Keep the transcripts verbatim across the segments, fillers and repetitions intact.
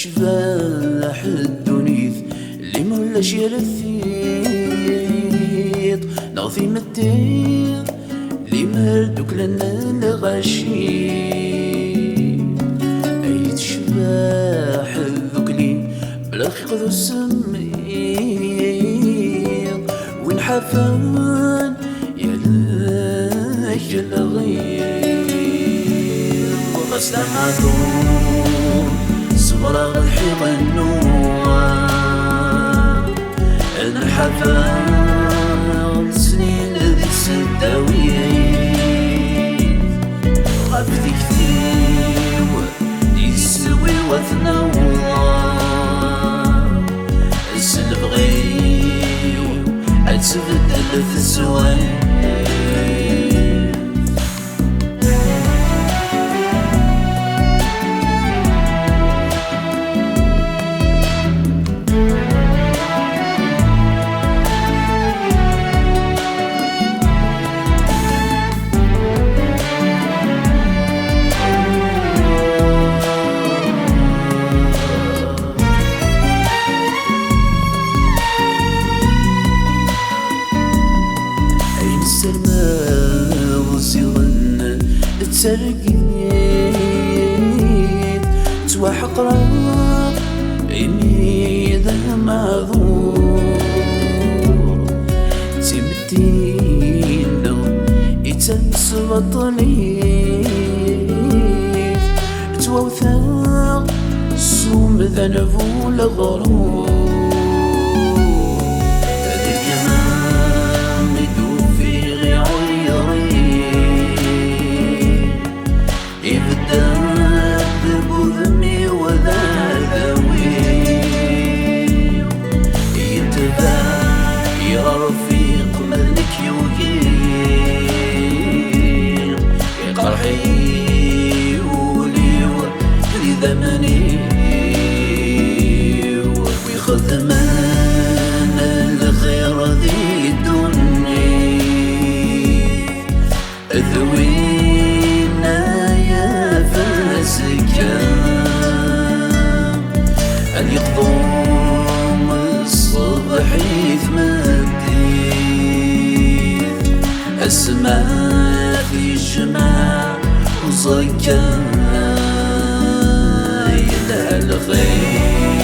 Tecbeḥ ddunit, limer ulac yir tiṭ neɣ timetti, limer dduklen lɣaci. Ay tecbeḥ tdukli, bla lxiq d usemmiḍ, win ḥafen yal lɣiḍ. Ɣas d amaɛṭur, ṣebreɣ lḥiɣ nnuɣ. Nḥafa snin di tseddawin, ɣef tikti-w, yeswi wat naweḍ. S lebɣi-w ad tbeddel teswiɛt. Ayen ssermaɣ ziɣen d targit. Ttwaḥeqreɣ imi d amaɛdur. D timetti-nneɣ i d tamesbaṭlit. Ttwawteɣ s umdan bu leɣrur. Deg-m i d-ufiɣ iɛuyeṛ-iw. Ibedd-d deg wudem-iw d adaw-iw. Yetbeɛ, yerfiq ma d nekk yugi. Iqerḥ-iyi wul-iw d idammen-iw. Wi xedmen lxir di ddunit, d winna yaf azekka. Ad yeqḍu ṣṣbeḥ i tmeddit, asma tijmeɛ uẓekka yelha lxir.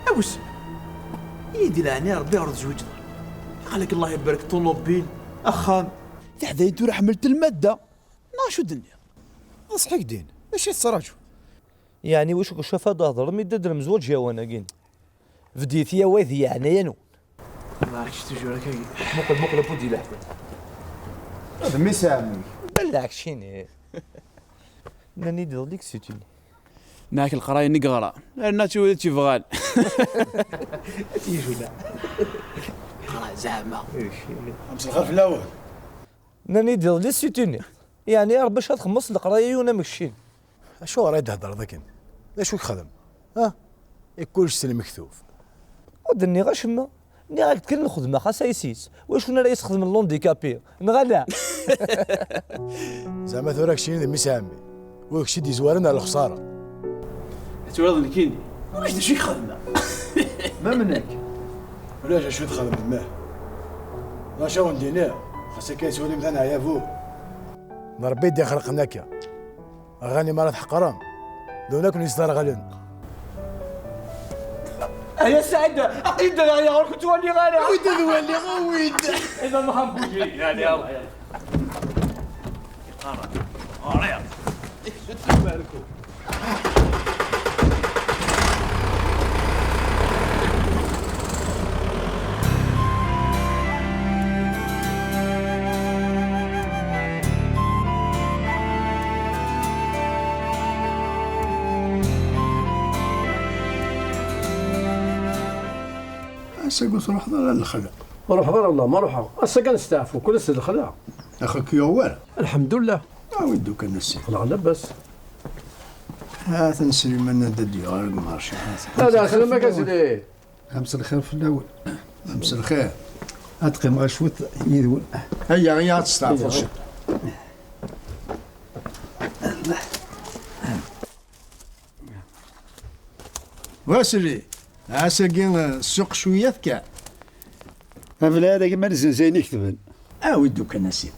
Awes! Iyi-d leɛni Ṛebbi ɣer tezwiǧeḍ. Iqal-ak Allah ibarek ṭunubil, axxam. Tiḥdayin tura ḥemmlent lmadda. Neɣ acu d-tenniḍ? D ṣṣeḥ i k-d-in. D acu i tettṛaǧuḍ? Yeɛni wacu k-caf ad d-thedrem i dda d lemzwaǧ yawan-agi? Bdit ya wayt yeɛnayen-nwen. Muqel, muqel apud yella ḥbel. D mmi-s n ɛemmi-k. Belleɛ keččini. Nnan-iyi-d iḍelli-k sutuni. Nnan-ak leqraya-nni yeɣra. Rna-tt i wid tt-yebɣan. Ad tt-yejmeɛ. Qra zeɛma. Amselxer fell-awen. Nnan-iyi-d iḍelli sutuni. Yeɛni ar bac ad xemmeṣ leqraya-inu am keččini. Acuɣer ay d-theddreḍ akken? D acu i yexdem? Ha? I kullec s lmektub. Ur d-nniɣ acemma. Nniɣ-ak-d kan lxedma xas ayes-is. Wacu ara yesxedmen l'handicapé? Neɣ ala? Zeɛma tura keččini d mmi-s n ɛemmi. U d kečč i d-yezwaren ar lexsara. Ad twaliḍ nekkini. Ulac d acu i k-xedmeɣ. Ma mennek? Ulac d acu i txedmem, mah. D acu awen-d-iniɣ? Xas akka ad twalim tanɛyabu. D Ṛebbi i d-ixelqen akka. Ɣani mi ara tḥeqrem, d win akken yesderɣlen. Aya Saɛid, aql-i ddreɣ ya ur k-ttwaliɣ ara. Awi-d ad waliɣ, awi-d. Iḍ amxan bujri, yani, yalla, yalla. Iqarra. Ɣriɣ. Ass-agi ur truḥeḍ ara lexla? Ur ruḥeɣ ara, Allah, ma ruḥeɣ. Ass-agi ad nesteɛfu, kul ass d lexla. Axi k-yuɣ wara? Lḥemdullah. Awi-d kan a sidi. Aql-aɣ labas. Ha-t-an Sliman ad d-yuɣal deg lmarci. Ha-t-an. Ala, selamek a sidi. Amselxir fell-awen. Amselxir. Ad qqimeɣ cwiṭ yid-wen. Aya, aya, ad testeɛfuḍ cwiṭ. Wasli, ass-agi, eh, ssuq cwiya tekka. Abelɛid-agi ma nzenz ayen iketben. Awi-d kan a sidi.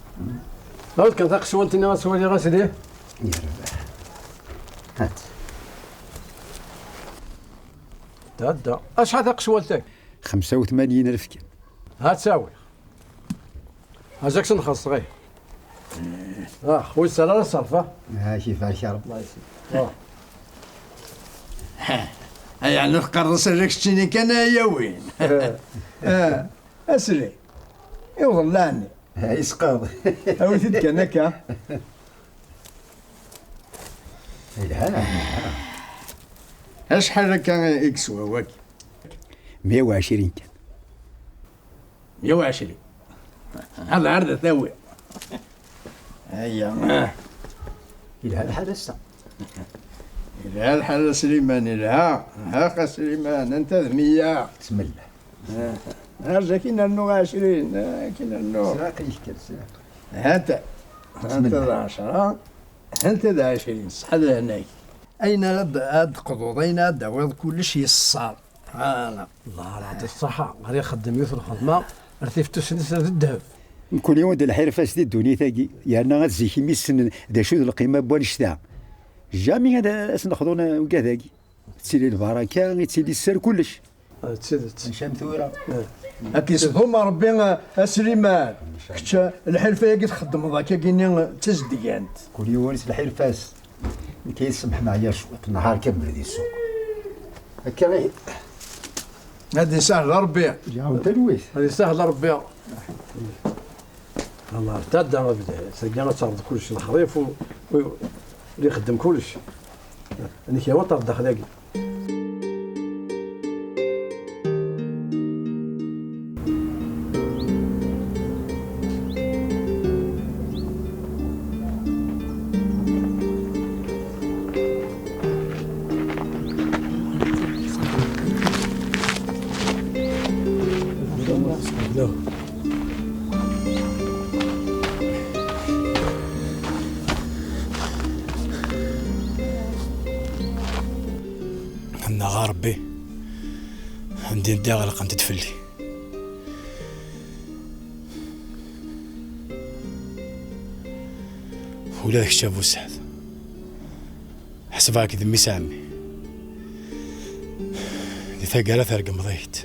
Awi-d kan taqecwalt-nni ad twaliɣ a sidi. Yerbeḥ. Hat. Tɛedda. Acḥal taqecwalt-agi? Xemsa u tmanyin alef kan. Ha ttawiɣ. Azak s-nxeṣṣ ɣir. Ah, ur yesɛi ara ṣṣerf, ah. Ah, kif barek Rebbi. Allah yesɛi. Ah. Ay, ɛni teqqareḍ-as ala keččini kan ay awin? Eh. Ah, asli. Iwḍen laɛni. Ah, yesqaḍ. Awi-t-id kan akka. Yelha. Acḥal akka i yeswa waki? Meyya u ɛecrin kan. Meyya u ɛecrin. Ad ɛerḍ ad tawi. Aya. Yelha lḥal ass-a. Yelha lḥal a Sliman, yelha. Ha a Sliman, anta d meyya? Bismillah. Ah, arzu akin rnu ɛecrin, akin rnu. Sraq yekkel, sraq. Hanta. Hanta d ɛecra, hanta d ɛecrin, ṣṣeḥḥa d lehnayt. Ayen ara d-, ad d-teqḍuḍ, ayen ara d-tawiḍ, kullec yesseṣṣar. Ala. Allah, lɛedda ṣṣaḥa. Ɣer ixeddem yiwet lxedma, ar tiftus-nnes d ddheb. Mkul yiwen d lḥirfa-s di ddunit-agi, yerna ad zik imi ssnen d acu d lqima n wannect-a. Jamais ad as-nexḍun ugad-agi. Tettili lbaraka, yettili sser kullec. Ah, d tidet. Mačči am tura. Eh. Ad k-yesḍum Rebbi, a, a Sliman. Kečč, lḥirfa-agi txeddmeḍ akkagini d tazeddgant. Kul yiwen s lḥirfa-s. Nekk ad yi-tsemḥem ɛyiɣ cwiṭ, nehar kamel di ssuq. Akka ihi. Ad yessahel Rebbi. Ad yessahel Rebbi. Allah, tadda abdal. Sagi ad terreḍ kullec lexrif u, u, u ixeddem kullec. Nekk yawa terreḍ daxel-agi. Neɣ a Ṛebbi, anda i ddiɣ ɣelqent-d fell-i. Ula d kečč a Busaɛd, ḥesbeɣ-k d mmi-s ɛemmi. Di taggara tergemḍ-iyi-d.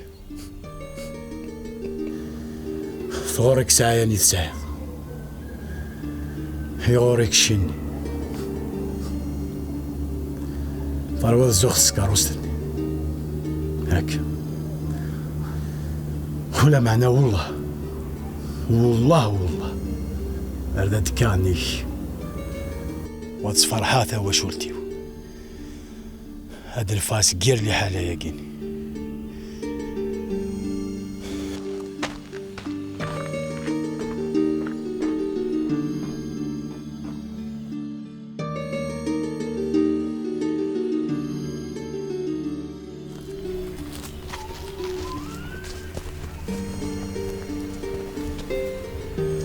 Tɣur-k sɛaya-nni tesɛiḍ, iɣur-ik cci-nni. Terwiḍ zzux s tkeṛṛust-nni. Akka. Ulameɛna wellah, wellah, wellah, ar d ad d-kkaɣ nnig-k, wa tesferḥeɣ tawacult-iw. Ad d-neffeɣ seg yir liḥala-yagi-nni.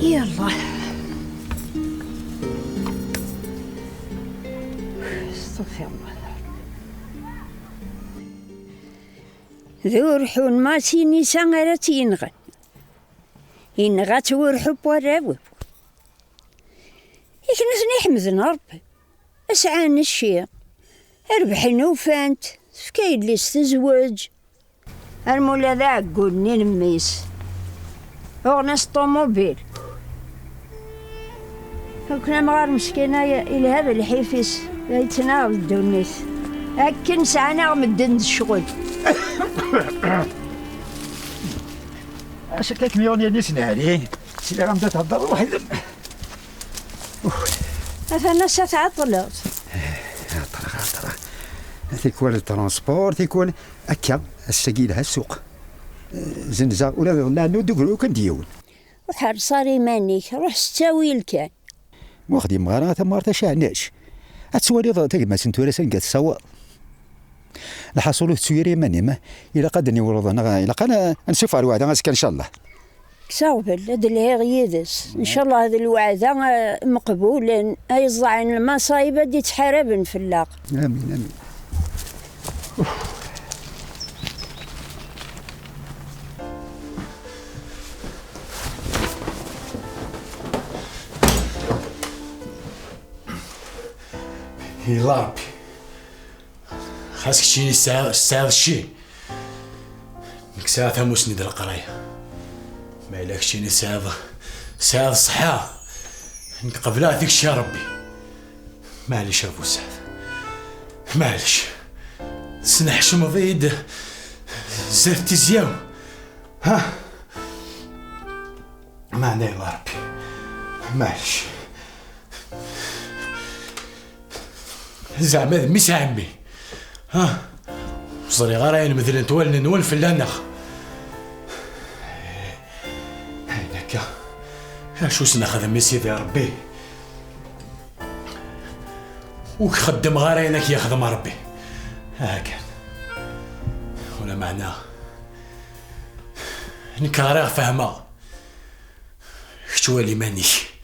Yallah. Astaɣfirullah. D urḥu n Masinisa ara tt-yenɣen. Yenɣa-tt urḥu n warraw-iw. Yak nutni ḥemden Ṛebbi. Sɛan cci. Rebḥen ufan-t. Tefka yelli-s tezweǧ. Armi ula d aɛeggul-nni n mmi-s. Uɣen-as ṭumubil. Akken amɣar meskin-a yelha d lḥif-is, yettnaɣ d ddunit. Akken sɛan-aɣ medden d ccɣel. Acu akka kem-yuɣen yerni s nehri? Sliɣ-am-d ad theddreḍ weḥd-m. Atan ass-a tɛeṭṭleḍ. Ɛeṭṭleɣ, ɛeṭṭleɣ. Tikwal transport, tikwal akka. Ass-agi yelha ssuq. Zenzeɣ ula d iḍellaɛen ur d-ugraw kan d yiwen. Ur ḥerreṣ ara iman-ik, ruḥ s ttawil kan. Ma ur xdimeɣ ara tamɣart acaɛnac, ad twaliḍ tagmat n tura sanga tessawaḍ. Lḥaṣul, ur tettu ara iman-im, ilaq ad d-niwreḍ, neɣ ilaq ad n-, ad nessufeɣ lweɛda azekka, ncallah. Kkes aɣbel, ad d-lhiɣ yid-s. Ncallah d lweɛda, eh, meqbulen, ay ẓẓɛen lmaṣayeb ad d-ittḥaraben fell-aɣ. Amin, amin. Yella Ṛebbi. Xas keččini tesɛiḍ, tesɛiḍ cci. Nekk sɛiɣ tamusni d leqraya. Ma yella keččini tesɛiḍ, tesɛiḍ ṣṣeḥḥa. Nekk qebleɣ tikci a Ṛebbi. Maɛlic a Bu Saɛd. Maɛlic. Tesneḥcmeḍ-iyi-d zdat tizya-w. Ha? Meɛna yella Ṛebbi. Maɛlic. Zeɛma d mmi-s a ɛemmi. Ha? Ur ẓriɣ ara ayen medlent wallen-nwen fell-aneɣ. Ayen akka, acu s-nexdem i Sidi Ṛebbi? Ur k-xeddmeɣ ara ayen ak-yexdem Ṛebbi. Aha kan. Ulameɛna, nekk ɣriɣ, fehmeɣ. Kečč wali iman-ik.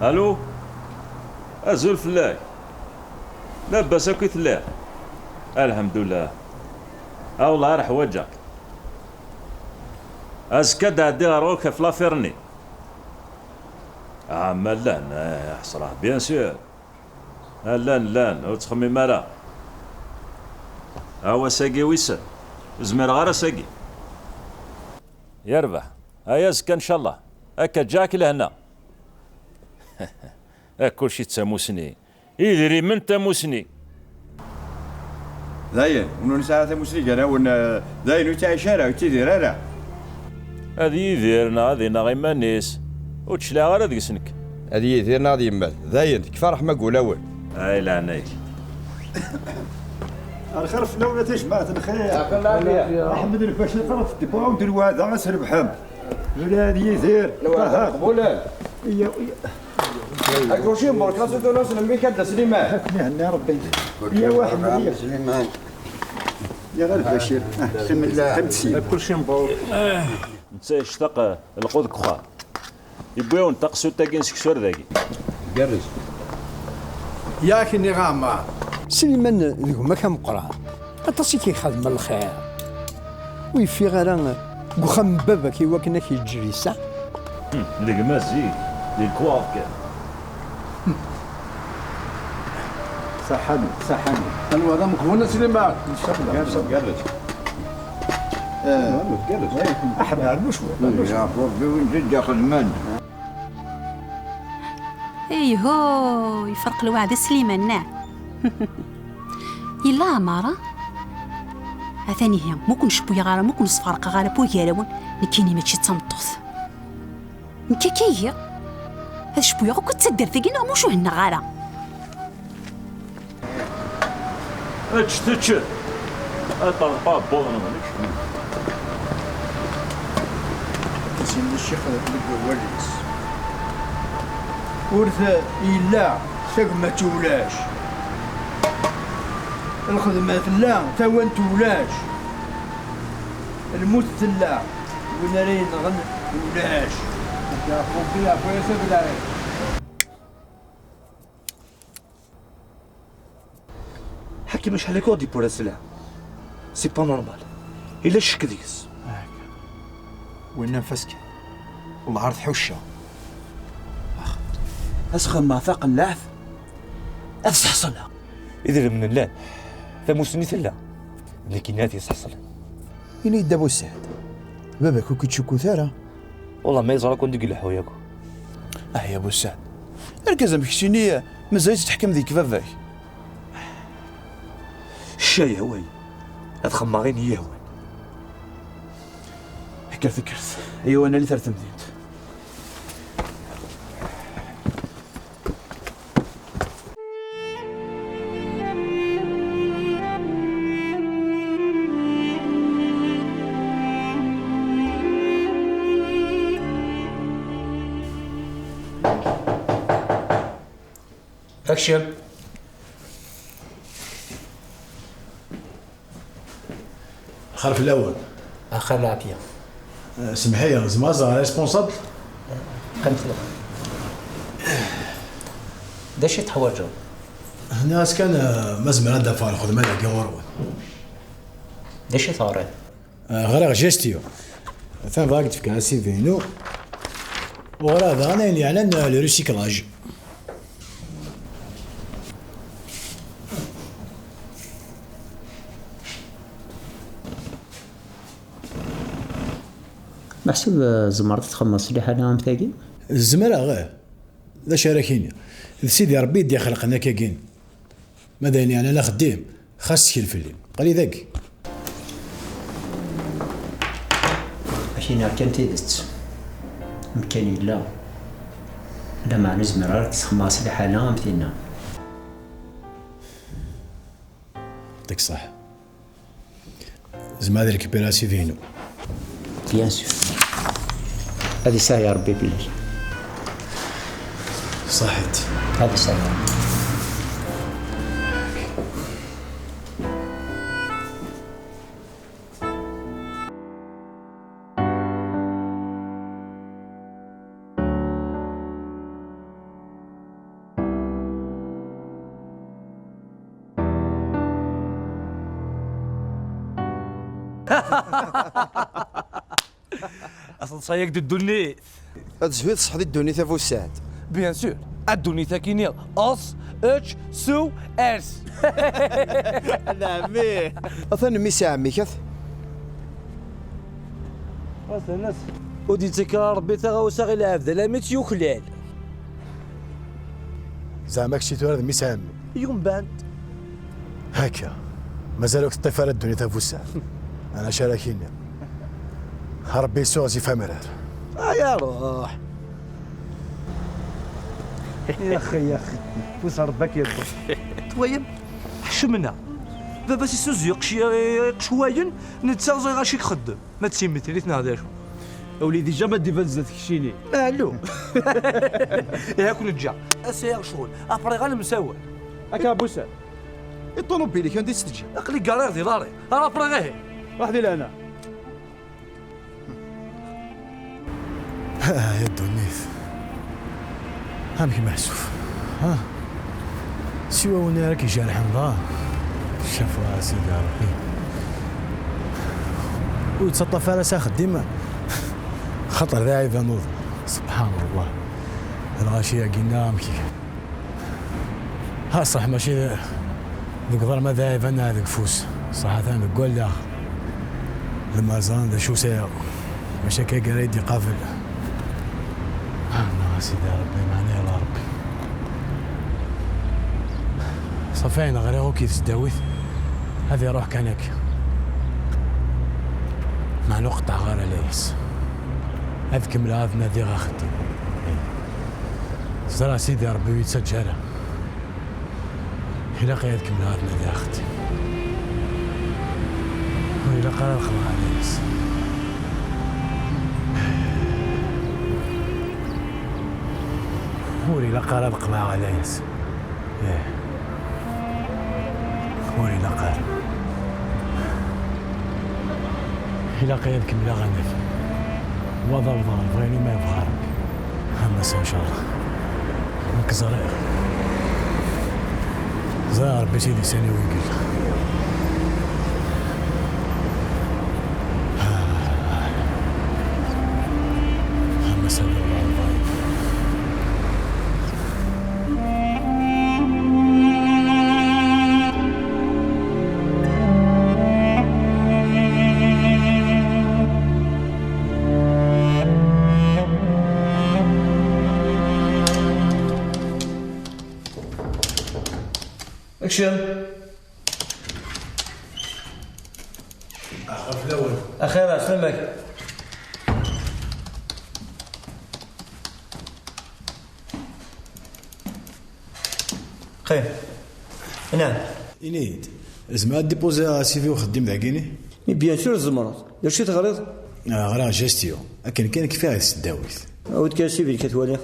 Alu? Azul fell-ak. Labas akk i telliḍ? Alḥemdullah. A wellah ar ḥwaǧeɣ-k. Azekka ad d-ɛeddiɣ ɣer ɣur-k ɣef lafir-nni. Ah, ma llan, eh, ḥesreɣ, bien sûr. Ah, llan, llan, ur ttxemmim ara. Awa, ass-agi wissen. Ur zmireɣ ara ass-agi. Yerbeḥ. Ay azekka, ncallah. Akka ǧǧaɣ-k lehna. Ak kulci d tamusni. Idrimen d tamusni. Dayen, ur nesɛi ara tamusni gar-awen, eh, dayen ur yettɛic ara, ur yettidir ara. Ad yidir neɣ ad ineɣ iman-is, ur d-cliɛeɣ ara deg-s nekk. Ad yidir neɣ ad yemmet, dayen, tekfa ṛṛeḥma deg wulawen. Ay leɛnaya-k. Lxir fell-awen a tajmaɛt, lxir. Aql lɛafya. Ḥmed Lfaci, ṭref deg uɛawed lweɛda, ad trebḥem. Ula d Yidir, lweɛda Ṭaher. Qbulen. Iya, iya. Akurci mebṛuk, la soutenance n mmi-k a Dda Sliman. Ad ken-ihenni Ṛebbi. Ya waḥed, ya. Sliman. Ya ɣer Bacir. Ah, qqim-d, qqim-d syin. Akurci mebṛuk. Netta yectaq, eh, lqut deg uxxam. Yewwi-awen taqsut-agi n seksu ar dagi. Gerrez. Yak nniɣ-am. Sliman d gma-k ameqqran. Aṭas i k-ixedmen lxir. Ur yeffiɣ ara deg uxxam n baba-k i wakken ad k-yeǧǧ lisaɛ? Hmm, d gma zik, di lekwaɣeḍ kan. Saḥani, saḥani. Anwa d ameqbun a Sliman? Gerrez, gerrez. Eh, gerrez. Aḥmed, rnu cwiṭ, rnu cwiṭ. Ya Ṛebbi, win ǧeǧǧa xedmen. Iho, yefreq lweɛd a Sliman, neɛ? Yella Ɛmara? Atan ihi, ma ur ken-cewwiɣ ara, ma ur ken-sferqeɣ ara n wagarawen, nekkini mačči d tameṭṭut. Nekk akka ihi? Ad cewwiɣ akk taddart-agi neɣ ma ur cuhenneɣ ara? Eččet, eččet! Ad terreḍ aɛebbuḍ-nwen, eččet! Akken s-yenna ccix deg wawal-is, ur t-, yella, tagmat ulac. Lxedma tella, tawant ulac. Lmut tella, win ara yenɣen ulac. Yeɛqub, Yeɛqub, Yeɛqub. Ḥakim, acḥal akka ur d-yewwi ara sselɛa? C'est pas normal. Yella ccek deg-s. Winna nfas kan. Wellah ar tḥucceɣ. Ax. Ad s-xedmeɣ taqellaɛt, ad s-ḥeṣleɣ. Idrimen llan. Tamusni tella. D nekkini ad t-yesḥeṣlen. Ini-yi-d a Bu Saɛd. Baba-k ur k-ittcukkut ara. Wellah ma yeẓra kun deg leḥḥu yakk. Ah ya Bu Saɛd. Argaz am keččini mazal-itt teḥkem deg baba-k. Ccayaw, ay. Ad xemmeɣ ayen i yi-yehwan. Kker, tekkert. Ay awan, alit ar temdint. Action. Xir fell-awen. Axir lɛafya. Eh, semḥ-iyi, zemreɣ ad ẓreɣ responsable? Qqim tura. D acu i teḥwaǧeḍ? Nniɣ-as kan, eh, ma zemreɣ ad d-afeɣ lxedma dagi ɣur-wen. D acu i teɣriḍ? Eh, ɣriɣ gestion. Atan bɣiɣ ad k-d-fkeɣ C V-inu. U ɣriɣ daɣen ayen yeɛnan, eh, le recyclage. Meḥsub, eh, tzemreḍ ad txedmeḍ s liḥala am tagi? Zemreɣ, ih. D acu ara k-iniɣ? D Sidi Ṛebbi i d-ixelqen akkagi. Ma d ayen yeɛnan axeddim, xas ttkel fell-i. Aql-i dagi. Ad k-iniɣ kan tidet. Amkan yella. Lameɛna ur zmireɣ ara ad k-sxedmeɣ s liḥala am tinna. Yɛṭik ṣṣeḥḥa. Zemreɣ ad récupérer C V-inu? Bien sûr. Ad isahel Ṛebbi fell-ak. Ṣaḥit. Ad isahel Ṛebbi. Ad teḍṣa-yak-d ddunit. Ad zhu tesseḥdi ddunit a bu sseɛd. Bien sûr, a ddunit akini, eṣ, ečč, sew, ers. Neɛmi. Atan mmi-s a ɛemmi-k, at. Atan as. Ur d-yettak ara Rebbi taɣawsa i lɛebd alammi tt-yuklal. Zeɛma kečči tura d mmi-s a ɛemmi? Yumbant. Akka. Mazal ur k-teṭṭif ara ddunit a bu sseɛd. Ana acu ara k-iniɣ. Rebbi yessuɣzif amrar. Ay aruḥ. Yaxi, yaxi. Fus Rebbi ad k-yeṭṭef. Twayem? Ḥecmna. Baba-s yessuzzu iqc-, iqecwayen, netta ẓriɣ acu i ixeddem. Ma d timetrit neɣ d acu? A wlidi, jamais d-iban zdat keččini. Alu. Ihi ad ken-ǧǧeɣ. Ass-a ccɣel, après ad nemsawal. Akka a Busan. I ṭṭunubil-ik anda i tt-teǧǧiḍ? Aql-i gariɣ di lari. Ara après ihi. Ruḥ di lehna. Ah, ya ddunit. Amek meḥsub? Ha? Siwa win ara k-ijerḥen dɣa. Cafeɣ a Sidi Ṛebbi. Ur yettaṭṭaf ara s axeddim, xaṭer d aɛiban uḍ. Subḥan Allah. Lɣaci-agi-nneɣ amek igan. Ha, ṣṣeḥ mačči deg uḍar ma d aɛiban neɣ deg ufus. Ṣṣeḥ atan deg wallaɣ. Lemmer ẓran d acu sɛiɣ, mačči akka i ara yi-d-iqabel. Ah, neɣ a Sidi Ṛebbi, meɛna yella Ṛebbi. Ṣafi ayen ɣriɣ akk i tesdawit, ad iṛuḥ kan akka. Meɛna ur qeṭṭɛeɣ ara layas. Ad kemmleɣ ad nadiɣ axeddim. Ẓriɣ Sidi Ṛebbi ur yettaǧǧa ara. Ilaq-iyi ad kemmleɣ ad nadiɣ axeddim. Ur ilaq ara ad qeḍɛeɣ layas. Ur ilaq ara ad qeḍɛeɣ layas. Ih. Ur ilaq ara. Ilaq-iyi ad kemmleɣ anadi. Wa d awḍan, bɣan ma yebɣa Ṛebbi. Ama s ncallah. Nekk ẓriɣ. Ẓriɣ Ṛebbi s-, i d-isan i wigel. Ama s awḍan, bɣan. Action. Axir, ɛeslama-k. Qim. Naɛam. Ini-yi-d, zemreɣ ad dipuziɣ C V uxeddim dagini? Mais bien sûr tzemreḍ. D acu i teɣriḍ? Ah, ɣriɣ gestion. Akken kan kfiɣ di tesdawit. Awi-d kan C V-ik ad t-waliɣ.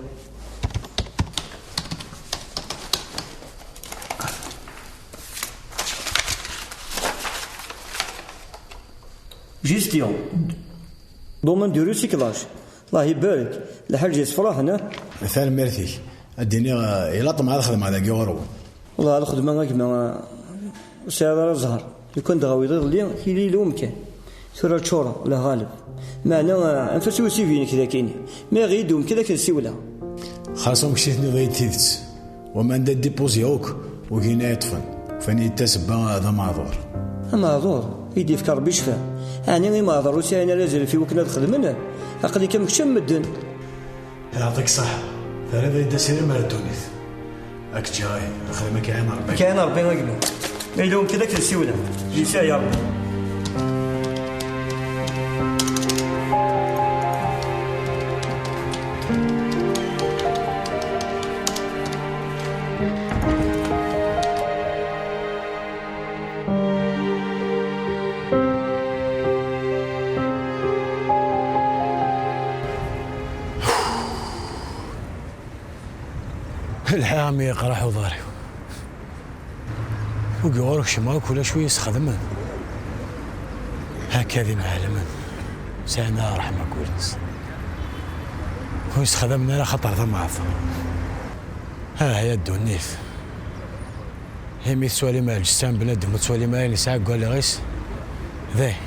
Gestion. Domaine du recyclage. Allah ibarek. Lḥaǧa yessefraḥen, ah? Tanemmirt-ik. Ad d-iniɣ, eh, ila ṭṭmeɛ ad xedmeɣ dagi ɣur-wen. Wellah, lxedma a gma, ur sɛiɣ ara zzher. Lukan d-ɣawiḍ iḍelli, tili yella umkan. Tura ččureɣ, la ɣaleb. Meɛna, eh, anef-as i usivi-inek dagi-ni. Ma iɣi-d umkan, ad k-d-siwleɣ. Xas amek i tenniḍ-iyi-d tidet. Wamma anda dipuziɣ akk, ugin ad yi-ṭṭfen. Ufan-iyi-d tasebba d ameɛḍur. Ameɛḍur? I d-yefka Rebbi ccfa. Ɛni imeɛḍur ur sɛin ara azref i wakken ad xedmen? Aql-ik am kečč am medden. Yeɛṭik ṣṣeḥḥa. Terriḍ-iyi-d asirem ar ddunit. Ad k-ǧǧeɣ ihi, xdem akken iɛin Rebbi. Akken iɛin Rebbi, a gma. Ma yella umkan, ad k-d-siwleɣ. Yesɛa ya Rebbi. Lḥiɣ mi yeqreḥ uḍar-iw. Ur giɣ ur kecmeɣ akk ulac wi yesxedmen. Akka d imɛelmen. Sɛan ara ṛṛeḥma n wul-nsen. Ur yesxedmen ara xaṭer d ameɛḍur. Ah ya ddunit. Imi tettwalim ar lǧetta n bnadem ur tettwalim ara ayen yesɛa deg walleɣ-is, dayen.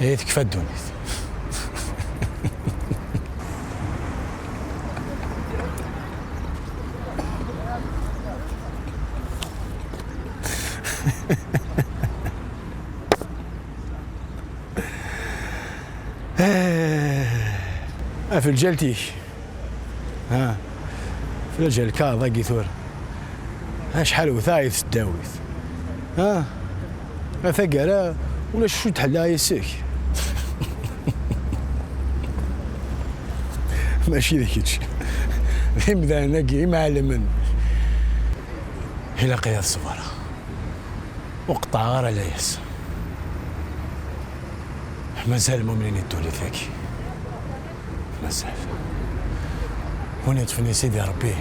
Ihi tekfa ddunit. Af lǧal-ik. Ha, f lǧal-ik agi tura. Acḥal wteɣ i tesdawit. Ha, a taggara, ulac acu d-ḥelliɣ yes-k. Mačči d kečč. D imdanen-agi, imɛelmen. Ilaq-iyi ad ṣebreɣ. Ur qeṭṭɛeɣ ara layas. Mazal mumnin i ddunit-agi. Mazal. Win yeṭṭfen i Sidi Ṛebbi,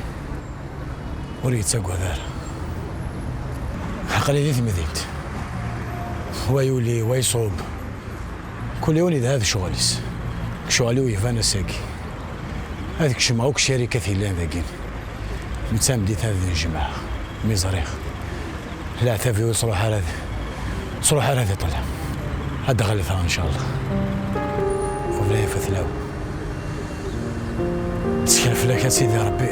ur yettagad ara. Aql-i di temdint. Wa yuli, wa iṣub. Kul yiwen yedha d ccɣel-is. Ccɣel-iw yebɛed ass-agi. Ad kecmeɣ akk ccarikat yellan dagi. Mi d tameddit ad d-nejmeɛ. Mi ẓriɣ. Leɛtab-iw ur tesruḥ ara d, ur tesruḥ ara di ṭṭlam. Ad d-ɣelteɣ, ncallah. Qbel ay afat law. Ttkel fell-ak a Sidi Ṛebbi.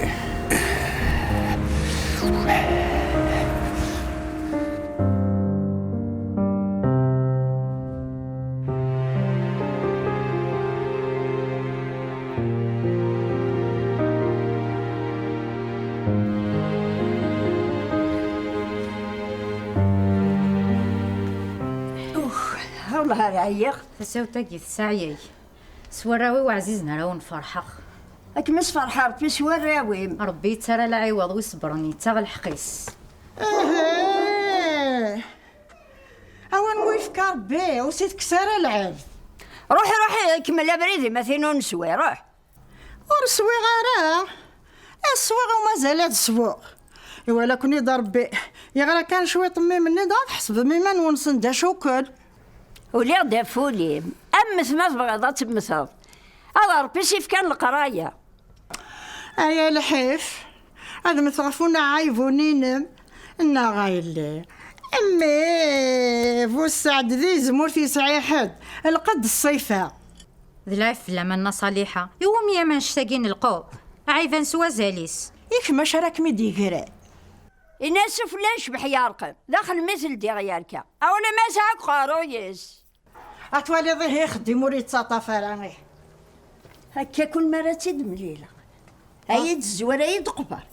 Ux, wellah ar ɛyiɣ. Tasawt-agi tesɛa-yay. S warraw-iw ɛzizen ara wen-ferḥeɣ. Ad kem-isferḥ Ṛebbi s warraw-im. Ṛebbi yettarra lɛiwaḍ wi ṣebren, yettaɣ lḥeqq-is. Ahh! Awan mu yefka Ṛebbi, ur s-itekkes ara lɛebd. Ruḥ, ruḥ, kemmel abrid-im a tin ur neswi, ruḥ. Ur swiɣ ara. Ad swiɣ u mazal ad sweɣ. Iwala-ken-id Ṛebbi. Yeɣra kan cwiṭ n yimenni, dɣa tḥesbem iman-nwen d acu kan. Uliɣ-d ɣef wul-im. Mmet ma tebɣiḍ ad temmteḍ. Ad Ṛebbi s-ifkan leqraya. Ay a lḥif, ad mmteɣ ɣef uneɛɛaybu-nni-inem, neɣ a yelli. Mmi, bu sseɛd di tezmurt yesɛi ḥedd, lqed ṣṣifa. D lɛib fell-am a Nna Ṣaliḥa, iwumi-am annect-agi n lqub? Ɛiban s wazal-is. I kemm acu ara kem-id-yegren? Ini-as ufella yecbeḥ yerqem, daxel mi t-ldiɣ yerka. Awal ma yesɛa deg uqerruy-is. Ad twaliḍ ihi ixeddim ur yettaṭṭaf ara, ih. Akka kun mi ara tt-id-mlileɣ. Ay d-tezwar, ay d-qber.